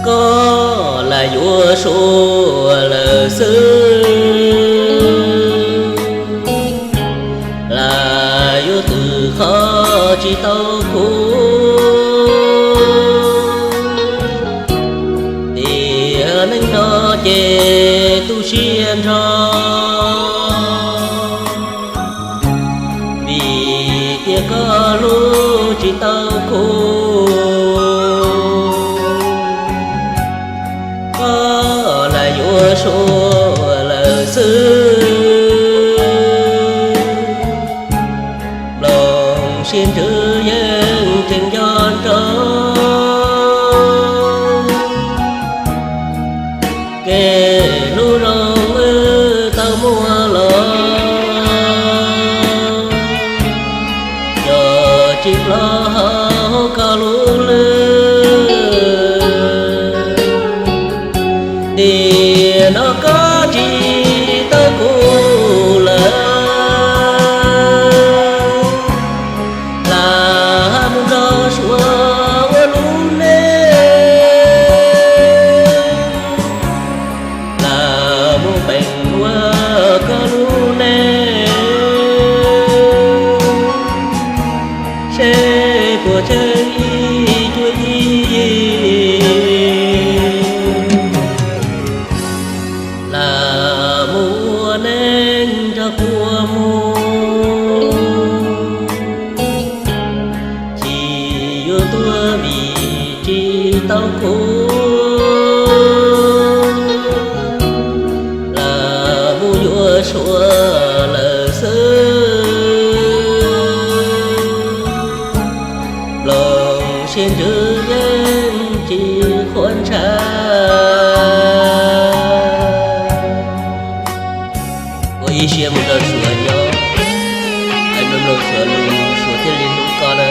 Koj lam yuav suav lawm xwb, lam yuav twb qhov tsis tau kuv. Tiam neej no ces tu siab nrho, vim tias koj hlub tsis tau kuv. Koj lam yuav suav lawm xwb, nplooj siab ntsws yeej tseem nco nrov. Kev hlub zoo wb tau muaj los, cov tsis plob hauv koj lub hlwb. Tiam no koj tsis tau kuv lawm, lam mus nrog Suav ua lub neej, lam mus peem ua koj lub neej, seb puas tsheej ib cuab ib yig. Lam mus ua neej nrog kuv mus, tsis yuav tuag vim tsis tau kuv. Lam mus yuav Suav lawm xwb, nplooj siab ntsws yeej tsis qhuav ntshai. Ua ib siab mus nrog Suav nyob, hais mloog Suav lus Suav thiaj li hlub koj na.